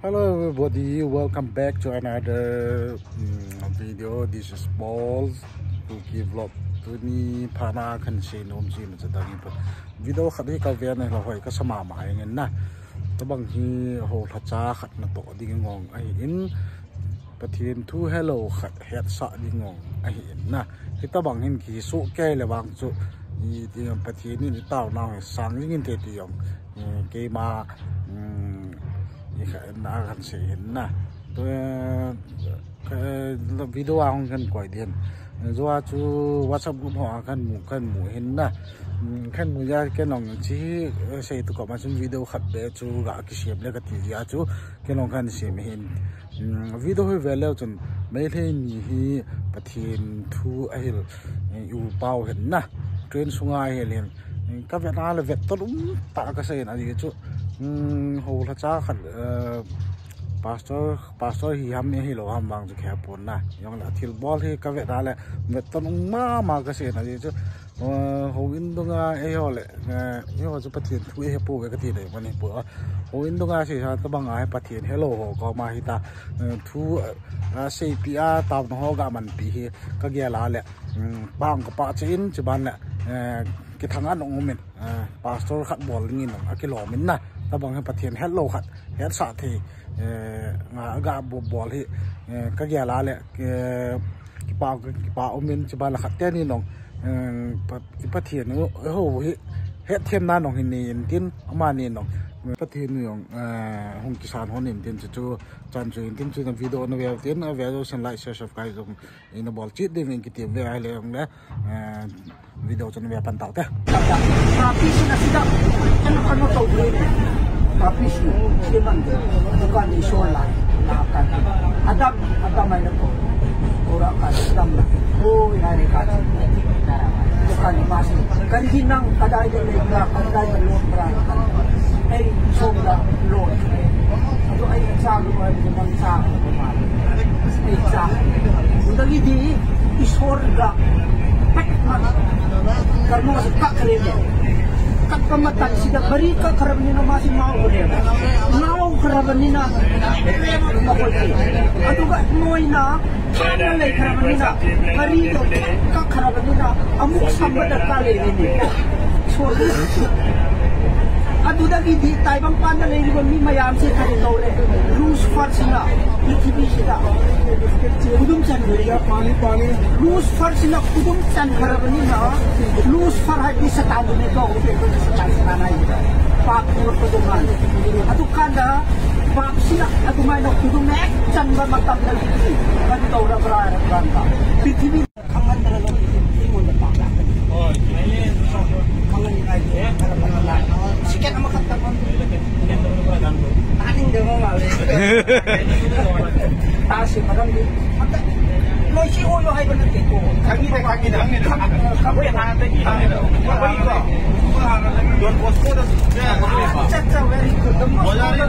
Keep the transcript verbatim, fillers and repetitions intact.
Hello everybody, welcome back to another mm, video. This is Paul, Kuki Vlog. Tuni phat a kahin seinom chu imacha dang ahin, video khat hi kaven ahilou hoi kasa mama jengin na. Tabang hi houlhacha khat natoh ding ngong ahin, Pathen thu helou khat hetsah ding ngong ahin na. Hitabang hin kisoh kei le vang chu i, i, Pathen in itaonau hi sang jing inte ti jong, eh, keima, mm, i kha-, na kahin sei ahin na. Tu, eh, ka, video a hung kahin koi ding. Jua chu WhatsApp group ho a kahin mu, kahin mu ahin na. Mm, kahin mu jeh a kei jong chi, eh, sei tu koma chun video khat beh chu ga kisem le kati jeh a chu kei jong kahin sem ahin. Mm, video hi ve leu chun, Meitei ni hi Pathen thu ahil, eh, i u pau ahin na, train sunga ahil hin. Mm, kavet a le vetton um tah kasei in, ajeh chu, mm, houlhacha khat, eh, pastor, pastor hi ham ahilou ham vang chu kihepon na. Jongle thilbol hi kavet a le vetton um mama kasei in, ajeh chu, eh, houin dunga eiho le, eh, eiho chu Pathen thu ihepouvin kati dei mani pu. Houin dunga seisa tabang a hi Pathen helou ho koma hita, eh, thu, eh, seipeh a taona ho ga manpeh hi kagel a le, mm, pang kapah cheh in, chuban le, eh, kithang a nung umin, eh, pastor khat bol dingin akilom in na. Tabang hi Pathen helou khat, hetsah thei, eh, nga ga bo-, bol hi, eh, kagel a le, eh, kipa, kipa umin, chuban le khat teni jong, eh, Pa-, Pathen u, ho hi, hetthemna jong hin nei intin, amani jong, Pathen u jong, eh, hung kisan hon intin chu, chu, chan chu intin chu na video na ve tin, ave jousen like, share, subscribe jong, ina bol cheh ding in kiti ve ahile jongle, eh, video chu na ve pan tau te. Papi sina sida, ano, ano tau bre. Papi si, si man, dukan ni so la, la kan. Adam, Adam ay na po. Ora ka, Adam na. O, ina ni ka. Dukan ni masi. Kan hinang, kadai de le, kadai de lo, pra. Ay, so la, lo. Ado ay, sa, lo, ay, sa, lo, ay, sa. Dagi di, Isor ga. Karmo sa kakre mo. Kakpamatan sida bari ka karabani na masi mau ko de. Mau karabani na. Atu ga moina, kana le karabani na. Bari do ka karabani na. Amuk samba da ka le ni. Isor ga. Atu dagi di, Taibang panda le ni mi mayam se kare no re. Rus fat sina. P T V sida. Kudum chan. Pani, pani. Lucifer sina kudum chan kharabani na. Lucifer hai di Satan duni ka hote ko Satan sina nai. Pap ko ko do man. Atu kanda pap sina atu mai na kudum ek chan ba matam na. Kan to ra bra ra kan ba. P T V khangan da lo. Ingon da pap la. Khangan ni ai. Sikat ama khat ta. Taning de mo ma le. Ta si maram di. Lo si o lo hai ba na ke ko. Kami de, kami de. Kami de. Kami de. Don Bosco da. Cha cha, very good. Don Bosco da.